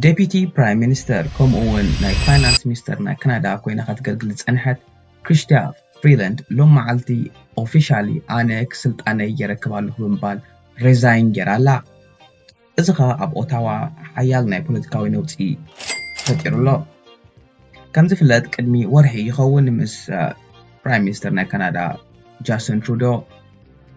ዴፒቲ ፕራይም ሚኒስተር ከምኡ እውን ናይ ፋይናንስ ሚኒስተር ናይ ካናዳ ኮይና ከተገልግል ዝጸንሐት ክሪስቲያ ፍሪላንድ ሎም መዓልቲ ኦፊሻሊ ኣነ ክስልጣነይ የረክብ ኣለኹ ብምባል ሬዛይን ገይራ ኣላ። እዚ ኸኣ ኣብ ኦታዋ ሓያል ናይ ፖለቲካዊ ነውጺ ፈጢሩ ኣሎ። ከም ዝፍለጥ ቅድሚ ወርሒ ይኸውን ምስ ፕራይም ሚኒስተር ናይ ካናዳ ጃስትን ትሩዶ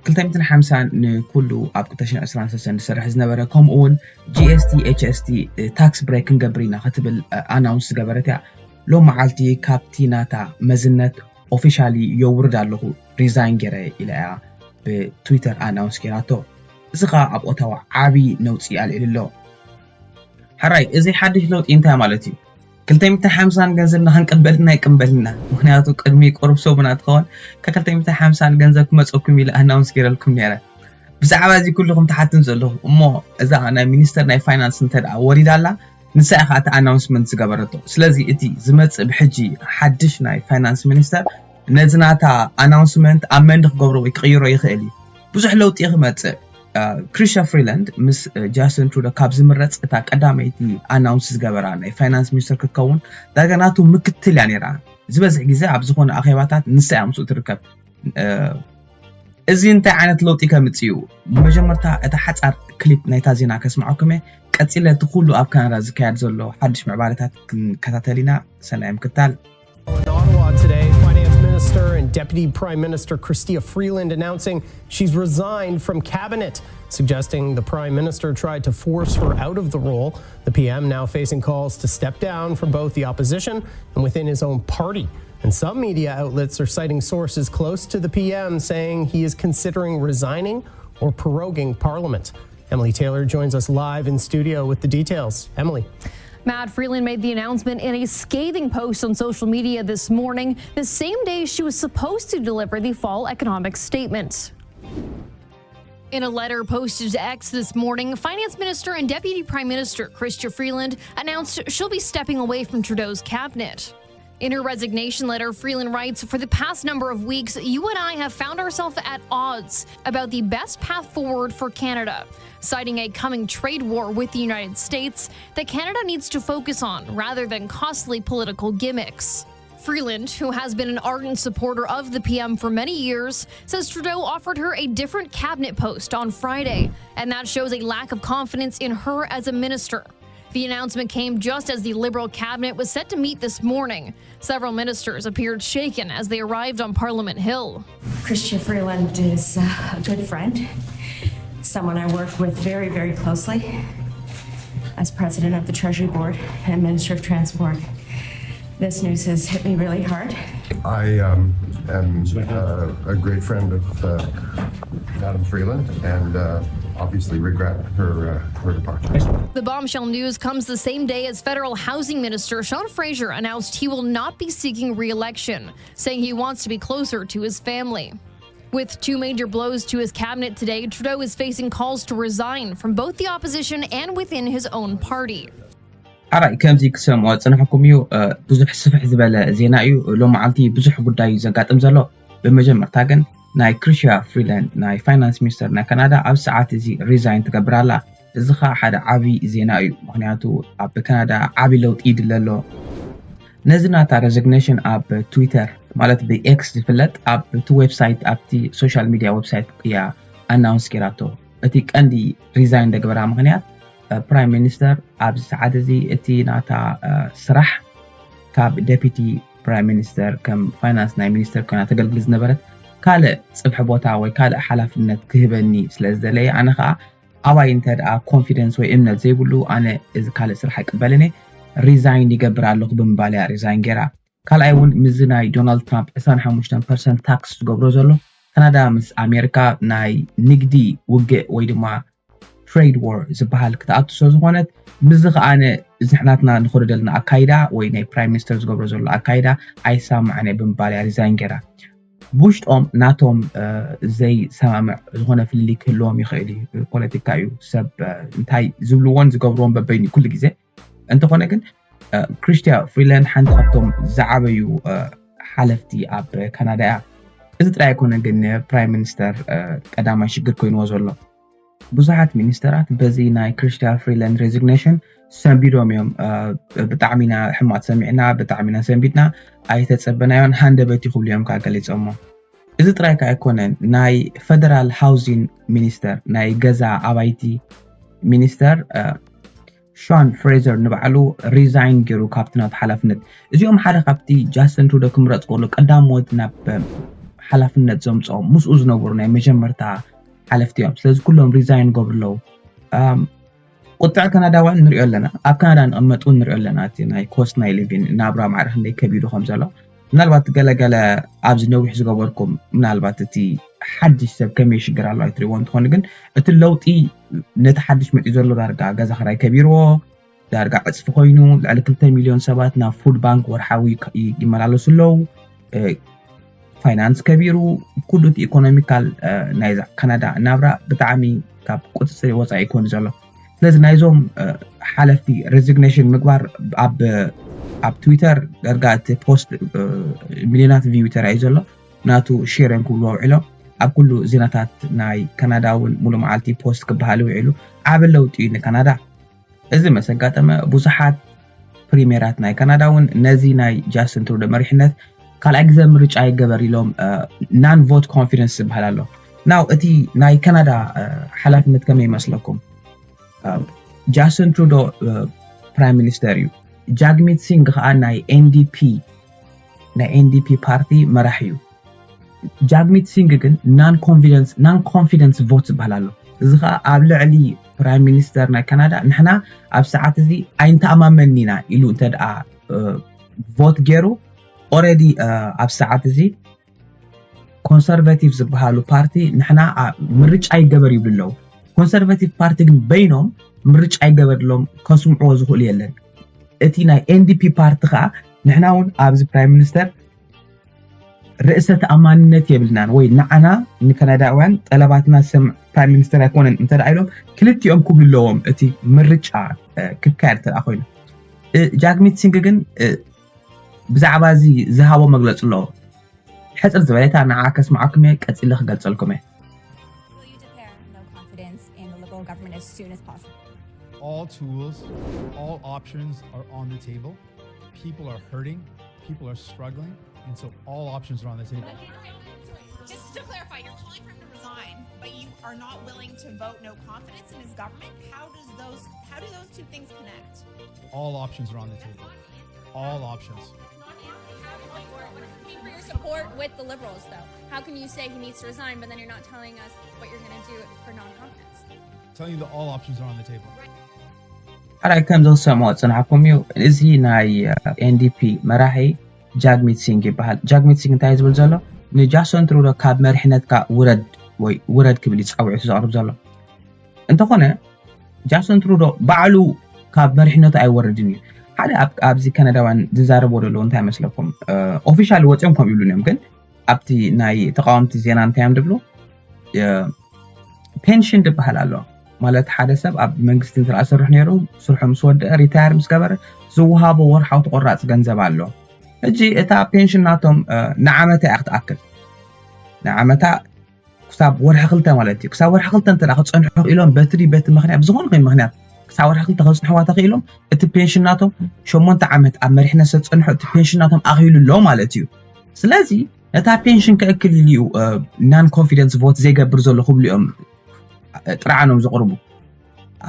ክልተ ሚእትን ሓምሳን ንኩሉ ኣብ ክልተ ሽሕን ዕስራን ሰለስተን ዝሰርሕ ዝነበረ ከምኡ እውን ጂ ኤስ ቲ ኤች ኤስ ቲ ታክስ ብሬክ ክንገብር ኢና ክትብል ኣናውንስ ዝገበረት እያ። ሎም መዓልቲ ካብቲ ናታ መዝነት ኦፊሻሊ የውርድ ኣለኹ ሪዛይን ገይረ ኢላ እያ ብትዊተር ኣናውንስ ገይራቶ። እዚ ኸኣ ኣብ ኦታዋ ዓቢ ነውጺ ኣልዒሉ ኣሎ። ሕራይ እዚ ሓድሽ ለውጢ እንታይ ማለት እዩ? ክልተ ሚእትን ሓምሳን ገንዘብና ክንቅበልና ይቅበልና፣ ምክንያቱ ቅድሚ ቁሩብ ሰሙናት ክኸውን ካብ ክልተ ሚእትን ሓምሳን ገንዘብ ክመፀኩም ኢለ ኣናውንስ ገይረልኩም ነይረ። ብዛዕባ እዚ ኩልኹም ትሓትም ዘለኹም እሞ እዛ ናይ ሚኒስተር ናይ ፋይናንስ እንተ ደኣ ወሪዳ ኣላ ንሳ እያ ከዓ እቲ ኣናውንስመንት ዝገበረቶ። ስለዚ እቲ ዝመፅእ ብሕጂ ሓድሽ ናይ ፋይናንስ ሚኒስተር ነዚ ናታ ኣናውንስመንት ኣመንድ ክገብሮ ወይ ክቕይሮ ይኽእል እዩ። ብዙሕ ለውጢ ክመፅእ ክሪስቲያ ፍሪላንድ ምስ ጃስትን ትሩዶ ካብ ዝምረፅ እታ ቀዳመይቲ ኣናውንስ ዝገበራ ናይ ፋይናንስ ሚኒስተር ክትከውን ዳርጋ ናቱ ምክትል እያ ነይራ። ዝበዝሕ ግዜ ኣብ ዝኾነ ኣኼባታት ንሳ እያ ምስኡ ትርከብ። እዚ እንታይ ዓይነት ለውጢ ከምፅእ እዩ? ብመጀመርታ እታ ሓፃር ክሊፕ ናይታ ዜና ከስምዐኩም እየ። ቀፂለ እቲ ኩሉ ኣብ ካናዳ ዝካየድ ዘሎ ሓድሽ ምዕባለታት ክንከታተል ኢና። ሰናይ ምክታል። In Ottawa today, Finance Minister and Deputy Prime Minister Chrystia Freeland announcing she's resigned from cabinet, suggesting the Prime Minister tried to force her out of the role. The P M now facing calls to step down from both the opposition and within his own party. And some media outlets are citing sources close to the P M saying he is considering resigning or proroguing Parliament. Emily Taylor joins us live in studio with the details. Emily. Matt Freeland made the announcement in a scathing post on social media this morning, the same day she was supposed to deliver the fall economic statement. In a letter posted to X this morning, Finance Minister and Deputy Prime Minister Chrystia Freeland announced she'll be stepping away from Trudeau's cabinet. In her resignation letter, Freeland writes, "For the past number of weeks, you and I have found ourselves at odds about the best path forward for Canada, citing a coming trade war with the United States that Canada needs to focus on rather than costly political gimmicks." Freeland, who has been an ardent supporter of the P M for many years, says Trudeau offered her a different cabinet post on Friday, and that shows a lack of confidence in her as a minister. The announcement came just as the Liberal cabinet was set to meet this morning. Several ministers appeared shaken as they arrived on Parliament Hill. Chrystia Freeland is a good friend, someone I worked with very, very closely as president of the Treasury Board and Minister of Transport. This news has hit me really hard. I um, am uh, a great friend of uh, Madam Freeland and uh, obviously regret her, uh, her departure. The bombshell news comes the same day as federal housing minister Sean Fraser announced he will not be seeking re-election, saying he wants to be closer to his family. With two major blows to his cabinet today, Trudeau is facing calls to resign from both the opposition and within his own party. ሓራይ ከምዚ ክሰምዖ ዝጸናሕኩም እዩ። ብዙሕ ስፍሕ ዝበለ ዜና እዩ። ሎም መዓልቲ ብዙሕ ጉዳይ እዩ ዘጋጥም ዘሎ። ብመጀመርታ ግን ናይ ክሪስቲያ ፍሪላንድ ናይ ፋይናንስ ሚኒስተር ናይ ካናዳ ኣብ ሰዓት እዚ ሪዛይን ትገብር ኣላ። እዚ ኸኣ ሓደ ዓቢ ዜና እዩ፣ ምኽንያቱ ኣብ ካናዳ ዓቢ ለውጢ ይድለ ኣሎ። ነዚ ናታ ረዚግኔሽን ኣብ ትዊተር ማለት ብኤክስ ዝፍለጥ ኣብቲ ዌብሳይት ኣብቲ ሶሻል ሚድያ ዌብሳይት እያ ኣናውንስ ገይራቶ። እቲ ቀንዲ ሪዛይን ዘግበራ ምኽንያት ፕራይም ሚኒስተር ኣብዚ ሰዓት እዚ እቲ ናታ ስራሕ ካብ ዴፒቲ ፕራይም ሚኒስተር ከም ፋይናንስ ናይ ሚኒስተር ኮይና ተገልግል ዝነበረት ካልእ ጽብሒ ቦታ ወይ ካልእ ሓላፍነት ክህበኒ ስለ ዝደለየ ኣነ ከኣ ኣባይ እንተ ደኣ ኮንፊደንስ ወይ እምነት ዘይብሉ ኣነ እዚ ካልእ ስራሕ ኣይቅበልን እየ ሪዛይን ይገብር ኣለኹ ብምባል እያ ሪዛይን ገይራ። ካልኣይ እውን ምስዚ ናይ ዶናልድ ትራምፕ ዕስራን ሓሙሽተን ፐርሰንት ታክስ ዝገብሮ ዘሎ ካናዳ ምስ ኣሜሪካ ናይ ንግዲ ውግእ ወይ ድማ ትሬድ ዋር ዝበሃል ክትኣቱ ስለ ዝኾነት ምስዚ ከኣ እዚ ናትና ንኸዶ ዘለና ኣካይዳ ወይ ናይ ፕራይም ሚኒስተር ዝገብሮ ዘሎ ኣካይዳ ኣይሰማማዕን እየ ብምባል እያ ሪዛይን ገይራ። ብውሽጦም ናቶም ዘይሰማምዕ ዝኾነ ፍልልይ ክህልዎም ይኽእል እዩ። ፖለቲካ እዩ። ሰብ እንታይ ዝብልዎን ዝገብርዎን በበይኑ ኩሉ ግዜ። እንተኾነ ግን ክሪስቲያ ፍሪላንድ ሓንቲ ካብቶም ዝዓበዩ ሓለፍቲ ኣብ ካናዳ እያ። እዚ ጥራይ ኣይኮነ ግን ንፕራይም ሚኒስተር ቀዳማይ ሽግር ኮይንዎ ዘሎ። ብዙሓት ሚኒስተራት በዚ ናይ ክሪስቲያ ፍሪላንድ ሬዚግኔሽን ሰንቢዶም እዮም። ብጣዕሚ ኢና ሕማቕ ሰሚዕና፣ ብጣዕሚ ኢና ሰንቢድና፣ ኣይተጸበናዮን፣ ሃንደበት እዩ ክብሉ እዮም ከዓ ገሊጾሞ። እዚ ጥራይ ከዓ ኣይኮነን፣ ናይ ፈደራል ሃውሲንግ ሚኒስተር፣ ናይ ገዛ ኣባይቲ ሚኒስተር ሻን ፍሬዘር ንባዕሉ ሪዛይን ገይሩ ካብቲ ናቱ ሓላፍነት። እዚኦም ሓደ ካብቲ ጃስትን ትሩዶ ክምረፅ ከሎ ቀዳሞት ናብ ሓላፍነት ዘምፅኦም ምስኡ ዝነበሩ ናይ መጀመርታ ሓለፍቲ እዮም። ስለዚ ኩሎም ሪዛይን ገብሩ ኣለዉ። ቁጥዕ ካናዳ እውን ንሪኦ ኣለና፣ ኣብ ካናዳ ንቕመጥ እውን ንሪኦ ኣለና። እቲ ናይ ኮስት ናይ ሊቪን ናብራ ማዕረ ክንደይ ከቢዱ ከም ዘሎ ምናልባት ገለገለ ኣብዚ ነዊሕ ዝገበርኩም ምናልባት እቲ ሓድሽ ሰብ ከመይ ሽግር ኣሎ ኣይትሪእዎ እንትኾኑ ግን እቲ ለውጢ ነቲ ሓድሽ መፂኡ ዘሎ ዳርጋ ገዛ ክራይ ከቢርዎ ዳርጋ ዕፅፊ ኮይኑ ልዕሊ ክልተ ሚሊዮን ሰባት ናብ ፉድ ባንክ ወርሓዊ ይመላለሱ ኣለዉ። ፋይናንስ ከቢሩ ኩሉ እቲ ኢኮኖሚካል ናይዛ ካናዳ ናብራ ብጣዕሚ ካብ ቁፅፅር ወፃኢ ይኮኑ ዘሎ። ስለዚ ናይዞም ሓለፍቲ ሬዚግኔሽን ምግባር ኣብ ኣብ ትዊተር ዳርጋ እቲ ፖስት ሚሊዮናት ቪው ተራእዩ ዘሎ ናቱ ሼር እዮም ክብሉ ውዒሎም ኣብ ኩሉ ዜናታት ናይ ካናዳ እውን ሙሉ መዓልቲ ፖስት ክበሃል ውዒሉ። ዓቢ ለውጢ እዩ ንካናዳ። እዚ መሰጋጠመ ብዙሓት ፕሪሜራት ናይ ካናዳ እውን ነዚ ናይ ጃስትን ትሩዶ መሪሕነት ካልኣይ ግዜ ምርጫ ይገበር ኢሎም ናን ቮት ኮንፊደንስ ዝበሃል ኣሎ። ናው እቲ ናይ ካናዳ ሓላፍነት ከመይ ይመስለኩም? ጃስትን ትሩዶ ፕራይም ሚኒስተር እዩ። ጃግሚት ሲንግ ከዓ ናይ ኤንዲፒ ናይ ኤንዲፒ ፓርቲ መራሕ እዩ። ጃግሚት ሲንግ ግን ናን ኮንፊደንስ ናን ኮንፊደንስ ቮት ዝበሃል ኣሎ። እዚ ከዓ ኣብ ልዕሊ ፕራይም ሚኒስተር ናይ ካናዳ ንሕና ኣብ ሰዓት እዚ ኣይንተኣማመን ኢና ኢሉ እንተ ደኣ ቮት ገይሩ ኦረዲ ኣብ ሰዓት እዚ ኮንሰርቫቲቭ ዝበሃሉ ፓርቲ ንሕና ምርጫ ይገበር ይብሉ ኣለዉ። ኮንሰርቫቲቭ ፓርቲ ግን በይኖም ምርጫ ይገበርሎም ከስምዕዎ ዝኽእሉ የለን። እቲ ናይ ኤንዲፒ ፓርቲ ከዓ ንሕና እውን ኣብዚ ፕራይም ሚኒስተር ርእሰ ተኣማንነት የብልናን ወይ ንዓና ንካናዳውያን ጠለባትና ዝሰምዕ ፕራይም ሚኒስተር ኣይኮነን እንተ ኢሎም ክልቲኦም ክብሉ ኣለዎም። እቲ ምርጫ ክካየድ እንተ ኮይኑ ጃግሚት ሲንግ ግን ብዛዕባ እዚ ዝሃቦ መግለፂ ኣለዎ። ሕፅር ዝበለ እታ ንዓ ከስምዓኩም እየ፣ ቀፂለ ክገልፀልኩም እየ። Will you declare no confidence in the Liberal government as soon as possible? All tools, all options are on the table. People are hurting, people are struggling, and so all options are on the table. Just to clarify, you're calling for him to resign, but you are not willing to vote no confidence in his government. How does those? How do those two things connect? All options are on the table. All options. For your support with the Liberals, though, how can you say he needs to resign, but then you're not telling us what you're going to do for non-confidence? Telling you that all options are on the table. ሕራይ ከም ዝሰምዖ ዝጸናሕኩም እዩ። እዚ ናይ ኤንዲፒ መራሒ ጃግሚት ሲንግ ይበሃል። ጃግሚት ሲንግ እንታይ ዝብል ዘሎ ንጃስቶን ትሩዶ ካብ መሪሕነትካ ውረድ ወይ ውረድ ክብል እዩ ጻውዒቱ ዘቕርብ ዘሎ። እንተኾነ ጃስቶን ትሩዶ ባዕሉ ካብ መሪሕነቱ ኣይወርድን እዩ። ሓደ ኣብዚ ካናዳውያን ዝዛረብዎ ዘለዉ እንታይ መስለኩም? ኦፊሻል ወፂኦም ከም ይብሉን እዮም፣ ግን ኣብቲ ናይ ተቃወምቲ ዜና እንታይ እዮም ዝብሉ? ፔንሽን ዝበሃል ኣሎ። ማለት ሓደ ሰብ ኣብ መንግስቲ እንተ ዝሰርሕ ነይሩ ስርሑ ምስ ወደአ ሪታየር ምስ ገበረ ዝወሃቦ ወርሓዊ ተቆራፂ ገንዘብ ኣሎ። ሕጂ እታ ፔንሽን ናቶም ንዓመታ እያ ክትኣክል። ንዓመታ ክሳብ ወርሒ ክልተ ማለት እዩ። ክሳብ ወርሒ ክልተ እንተ ክፀንሑ ኢሎም በትሪ በቲ ምክንያት ብዝኾነ ኮይኑ ምክንያት ክሳብ ወርሒ ክልተ ከፅንሕዋ ተኽኢሎም እቲ ፔንሽን ናቶም ሸሞንተ ዓመት ኣብ መሪሕነት ዝፀንሑ እቲ ፔንሽን ናቶም ኣኽኢሉ ኣሎ ማለት እዩ። ስለዚ ነታ ፔንሽን ከእክል ኢሉ እዩ ናን ኮንፊደንስ ቮት ዘይገብር ዘሎ ክብሉ እዮም ጥርዓኖም ዘቕርቡ።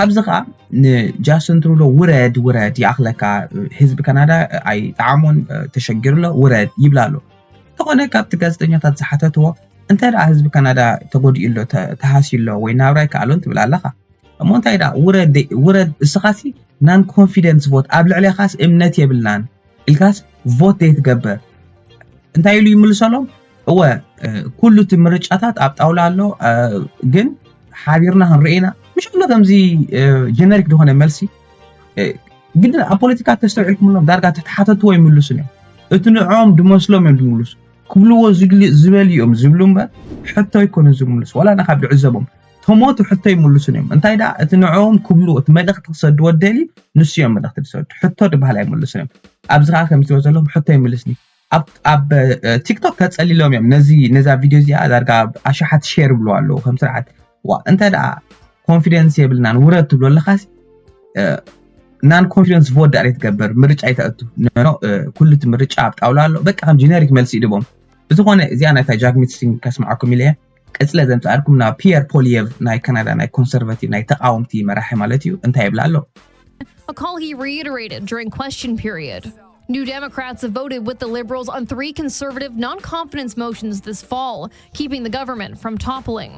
ኣብዚ ኸዓ ንጃስትን ትሩዶ ውረድ ውረድ ይኣኽለካ፣ ህዝቢ ካናዳ ኣይጠዓሞን፣ ተሸጊሩ ኣሎ ውረድ ይብላ ኣሎ። እንተኾነ ካብቲ ጋዜጠኛታት ዝሓተትዎ እንተ ደኣ ህዝቢ ካናዳ ተጎዲኡ ኣሎ ተሃስዩ ኣሎ ወይ ናብራ ይከኣሎን ትብል ኣለኻ እሞ እንታይ ደኣ ውረድ ውረድ እስኻሲ ናን ኮንፊደንስ ቮት ኣብ ልዕሌኻስ እምነት የብልናን ኢልካስ ቮት ዘይትገብር እንታይ ኢሉ ይምልሰሎም? እወ ኩሉ እቲ ምርጫታት ኣብ ጣውላ ኣሎ፣ ግን ሓቢርና ክንርኢ ኢና። ምሽ ኣሎ ከምዚ ጀነሪክ ዝኾነ መልሲ ግን ኣብ ፖለቲካ ተስተውዒልኩምሎም ዳርጋ ተተሓተትዎ ይምልሱን እዮም። እቲ ንዕኦም ድመስሎም እዮም ዝምልሱ። ክብልዎ ዝበልዩ እዮም ዝብሉ እምበር ሕቶ ኣይኮነ ዝምልሱ። ዋላ ንካብ ድዕዘቦም ተሞቱ ሕቶ ይምልሱን እዮም። እንታይ ደኣ እቲ ንዕኦም ክብልዎ እቲ መልእኽቲ ክሰድዎ ደልዩ ንሱ እዮም መልእኽቲ ዝሰዱ። ሕቶ ድበሃል ኣይምልሱን እዮም። ኣብዚ ከዓ ከምዚ ዘለኹም ሕቶ ይምልስኒ። ኣብ ቲክቶክ ተፀሊሎም እዮም ነዚ ነዛ ቪድዮ እዚኣ ዳርጋ ኣሽሓት ሼር ይብልዋ ኣለዉ ከም ስርዓት። ዋ እንተ ደኣ ኮንፊደንስ የብልናን ውረድ ትብሎ ኣለኻሲ Non confidence vote ዳሬ ትገብር ምርጫ ኣይተእቱ። ኖ ኩሉ እቲ ምርጫ ኣብ ጣውላ ኣሎ። በቃ ከም ጀነሪክ መልሲ ይድቦም። ብዝኾነ እዚኣ ናይታ ጃግሚት ሲንግ ከስምዓኩም ኢለ እየ። ቅጽለ ዘምጻልኩም ናብ ፒየር ፖሊየቭ ናይ ካናዳ ናይ ኮንሰርቫቲቭ ናይ ተቃወምቲ መራሒ ማለት እዩ እንታይ ይብላ ኣሎ። A call he reiterated during question period. New Democrats have voted with the Liberals on three conservative non confidence motions this fall, keeping the government from toppling.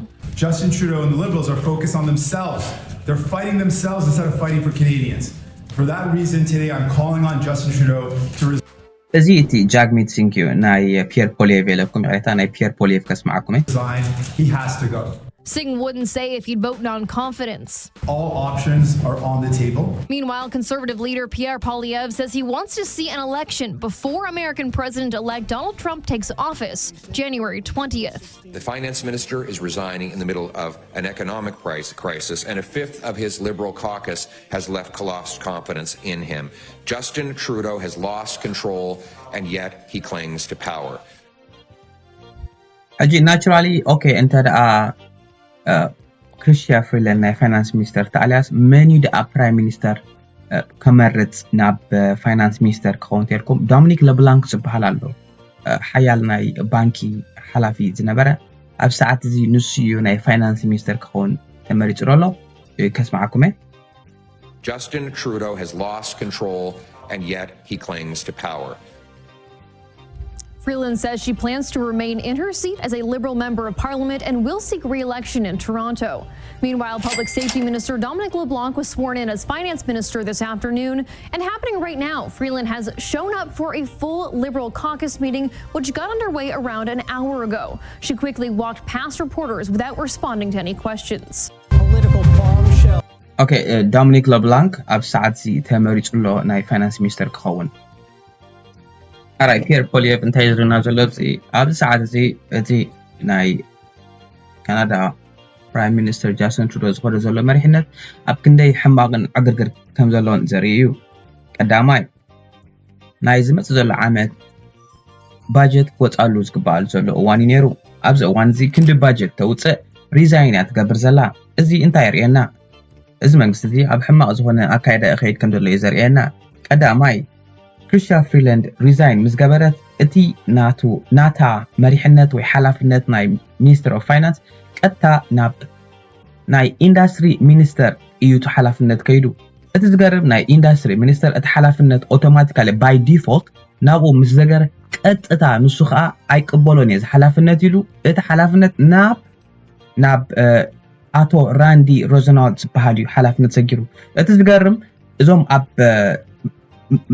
Justin Trudeau and the Liberals are focused on themselves. They're fighting themselves instead of fighting for Canadians. For that reason, today I'm calling on Justin Trudeau to resign. እዚ እቲ ጃግሚት ሲንግ እዩ ናይ ፒየር ፖሊየቭ የለኩም ይቕሬታ ናይ ፒየር ፖሊየቭ ከስምዓኩም እየ። He has to go. Singh wouldn't say if he'd vote non confidence. All options are on the table. Meanwhile, conservative leader Pierre Poilievre says he wants to see an election before American President elect Donald Trump takes office January twentieth. The finance minister is resigning in the middle of an economic crisis, and a fifth of his Liberal caucus has left lost confidence in him. Justin Trudeau has lost control, and yet he clings to power. ሕጂ ናቹራሊ ኦኬ እንተ ደኣ ክሪስቲያ ፍሪላንድ ናይ ፋይናንስ ሚኒስተር ተኣልያስ መን እዩ ደኣ ፕራይም ሚኒስተር ከመርፅ ናብ ፋይናንስ ሚኒስተር ክኸውን ተልኩም ዶሚኒክ ለብላንክ ዝበሃል ኣሎ። ሓያል ናይ ባንኪ ሓላፊ ዝነበረ ኣብ ሰዓት እዚ ንሱ እዩ ናይ ፋይናንስ ሚኒስተር ክኸውን ተመሪፁ ዘሎ። ከስማዓኩም እየ። Justin Trudeau has lost control, and yet he clings to power. Freeland says she plans to remain in her seat as a Liberal member of Parliament and will seek re election in Toronto. Meanwhile, Public Safety Minister Dominic LeBlanc was sworn in as Finance Minister this afternoon. And happening right now, Freeland has shown up for a full Liberal caucus meeting, which got underway around an hour ago. She quickly walked past reporters without responding to any questions. Political bombshell. ኦኬ ዶሚኒክ ለብላንክ ኣብ ሰዓት እዚ ተመሪፁ ኣሎ ናይ ፋይናንስ ሚኒስተር ክኸውን። ኣራይ ፒየር ፖሊየቭ እንታይ ዝርና ዘሎ ኣብዚ ሰዓት እዚ እቲ ናይ ካናዳ ፕራይም ሚኒስተር ጃስቲን ትሩዶ ዝኸዶ ዘሎ መሪሕነት ኣብ ክንደይ ሕማቕን ዕግርግር ከም ዘሎን ዘርኢ እዩ። ቀዳማይ ናይ ዝመጽእ ዘሎ ዓመት ባጀት ክወጻሉ ዝግባኣሉ ዘሎ እዋን እዩ ነይሩ። ኣብዚ እዋን እዚ ክንዲ ባጀት ተውጽእ ሪዛይን እያ ትገብር ዘላ። እዚ እንታይ የርእየና? እዚ መንግስቲ እዚ ኣብ ሕማቕ ዝኾነ ኣካይዳ ይኸይድ ከም ዘሎ እዩ ዘርእየና። ቀዳማይ ክሪስቲያ ፍሪላንድ ሪዛይን ምስ ገበረት እቲ ናቱ ናታ መሪሕነት ወይ ሓላፍነት ናይ ሚኒስትር ኦፍ ፋይናንስ ቀጥታ ናብ ናይ ኢንዳስትሪ ሚኒስተር እዩ እቲ ሓላፍነት ከይዱ። እቲ ዝገርም ናይ ኢንዳስትሪ ሚኒስተር እቲ ሓላፍነት ኦቶማቲካሊ ባይ ዲፎልት ናብኡ ምስ ዘገረ ቀጥታ ንሱ ከዓ ኣይቅበሎን እየ እዚ ሓላፍነት ኢሉ እቲ ሓላፍነት ናብ ናብ ኣቶ ራንዲ ሮዘናልድ ዝበሃል እዩ ሓላፍነት ሰጊሩ። እቲ ዝገርም እዞም ኣብ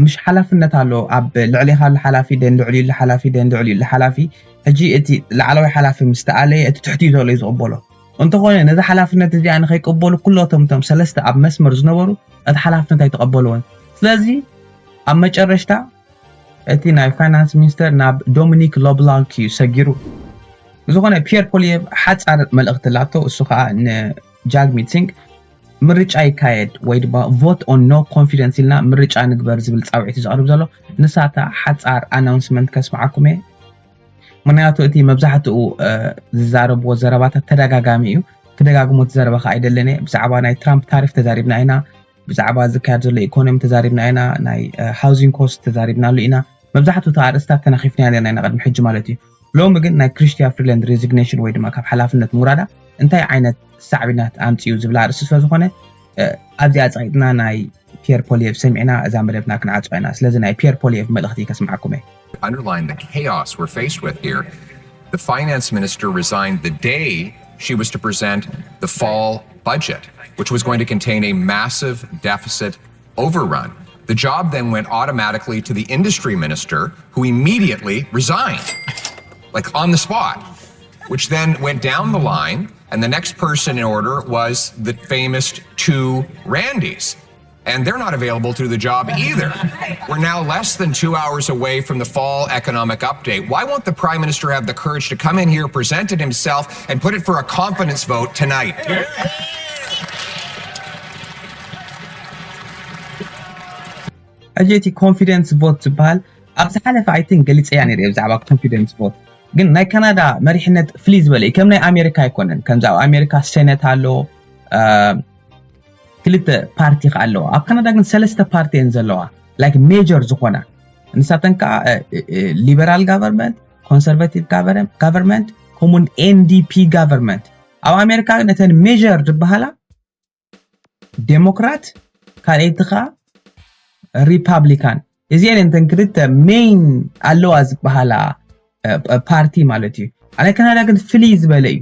ምሽ ሓላፍነት ኣሎ ኣብ ልዕሊኻ ኣሎ ሓላፊ ደን ልዕሊኡ ሓላፊ ደን ልዕሊኡ ሓላፊ ሕጂ እቲ ላዕለዋይ ሓላፊ ምስ ተኣለየ እቲ ትሕቲኡ ዘሎ እዩ ዝቕበሎ። እንተኾነ ነዚ ሓላፍነት እዚኣ ንኸይቅበሉ ኩሎቶም እቶም ሰለስተ ኣብ መስመር ዝነበሩ እቲ ሓላፍነት ኣይተቐበልዎን። ስለዚ ኣብ መጨረሽታ እቲ ናይ ፋይናንስ ሚኒስተር ናብ ዶሚኒክ ሎብላንክ እዩ ሰጊሩ። ብዝኾነ ፒየር ፖሊየቭ ሓፃር መልእኽቲ ላቶ እሱ ከዓ ንጃግሚት ሲንግ ምርጫ ይካየድ ወይ ድማ vote on no confidence ኢልና ምርጫ ንግበር ዝብል ፃውዒት እዩ ዘቕርብ ዘሎ። ንሳታ ሓፃር ኣናውንስመንት ከስምዓኩም እየ። ምክንያቱ እቲ መብዛሕትኡ ዝዛረብዎ ዘረባታት ተደጋጋሚ እዩ። ክደጋግሞ እቲ ዘረባ ከዓ ኣይደልን እየ። ብዛዕባ ናይ ትራምፕ ታሪፍ ተዛሪብና ኢና። ብዛዕባ ዝካየድ ዘሎ ኢኮኖሚ ተዛሪብና ኢና። ናይ ሃውዚንግ ኮስት ተዛሪብናሉ ኢና። መብዛሕትኡ እቲ ኣርእስታት ተናኺፍናዮ ነርና ኢና ቅድሚ ሕጂ ማለት እዩ። ሎሚ ግን ናይ ክሪስቲያ ፍሪላንድ ሬዚግኔሽን ወይ ድማ ካብ ሓላፍነት ምውራዳ እንታይ ዓይነት ሳዕቤናት ኣምፅኡ ዝብል ኣርእስቲ ስለዝኾነ ኣብዚኣ ፀቂጥና ናይ ፒየር ፖሊየቭ ሰሚዕና እዛ መደብና ክንዓፅዋ ኢና። ስለዚ ናይ ፒየር ፖሊየቭ መልእኽቲ ከስምዓኩም እየ። Underline the chaos we're faced with here. The finance minister resigned the day she was to present the fall budget, which was going to contain a massive deficit overrun. The job then went automatically to the industry minister, who immediately resigned, like on the spot, which then went down the line. And the next person in order was the famous two Randys. And they're not available to do the job either. We're now less than two hours away from the fall economic update. Why won't the Prime Minister have the courage to come in here, present it himself, and put it for a confidence vote tonight? ሕጂ እቲ ኮንፊደንስ ቮት ዝበሃል ኣብ ዝሓለፈ ኣይቲን ገሊፀያ ነይረ ብዛዕባ ኮንፊደንስ ቮት ግን ናይ ካናዳ መሪሕነት ፍልይ ዝበለ እዩ። ከም ናይ ኣሜሪካ ኣይኮነን። ከምዚ ኣብ ኣሜሪካ ሴኔት ኣሎ፣ ክልተ ፓርቲ ከኣ ኣለዋ። ኣብ ካናዳ ግን ሰለስተ ፓርቲ እየን ዘለዋ፣ like major ዝኾና። ንሳተን ከዓ liberal government፣ conservative government፣ ከምኡን N D P government። ኣብ ኣሜሪካ ግን እተን major ዝበሃላ ዴሞክራት፣ ካልኣይቲ ከዓ ሪፓብሊካን። እዚአን እተን ክልተ main ኣለዋ ዝበሃላ ፓርቲ ማለት እዩ። ኣብ ናይ ካናዳ ግን ፍልይ ዝበለ እዩ።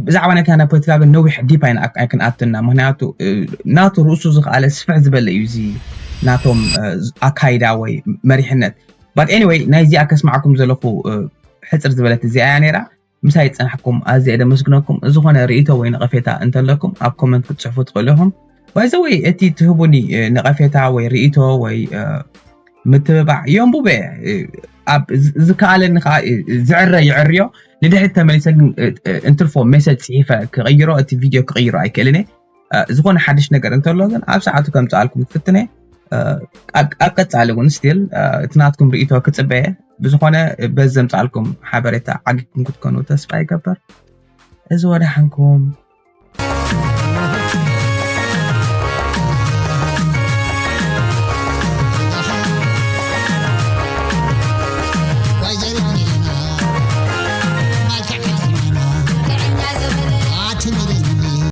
ብዛዕባ ናይ ካናዳ ፖለቲካ ግን ነዊሕ ዲፕ ኣይክንኣትና፣ ምክንያቱ ናቱ ርእሱ ዝኸኣለ ስፍሕ ዝበለ እዩ እዚ ናቶም ኣካይዳ ወይ መሪሕነት። But anyway፣ ናይዚኣ ከስማዕኩም ዘለኹ ሕፅር ዝበለት እዚኣ እያ ነይራ። ምሳይ ዝፀናሕኩም ኣዝየ ደመስግነኩም። ዝኾነ ርእይቶ ወይ ነቐፌታ እንተለኩም ኣብ ኮመንት ክትፅሕፉ ትኽእሉ ኢኹም። ባይዘወይ እቲ ትህቡኒ ነቐፌታ ወይ ርእይቶ ወይ ምትብባዕ የንቡበ፣ ኣብ ዝከኣለኒ ከዓ ዝዕረ ይዕርዮ። ንድሕሪት ተመሊሰ ግን እንትርፎ ሜሰጅ ፅሒፈ ክቕይሮ፣ እቲ ቪድዮ ክቕይሮ ኣይክእልን እየ። ዝኾነ ሓድሽ ነገር እንተሎ ግን ኣብ ሰዓቱ ከምፅኣልኩም ክፍትነ። ኣብ ቀፃሊ እውን ስቲል እቲ ናትኩም ርእይቶ ክፅበየ። ብዝኾነ በዚ ዘምፅኣልኩም ሓበሬታ ዓጊብኩም ክትኮኑ ተስፋ ይገብር። እዚ ወደሓንኩም።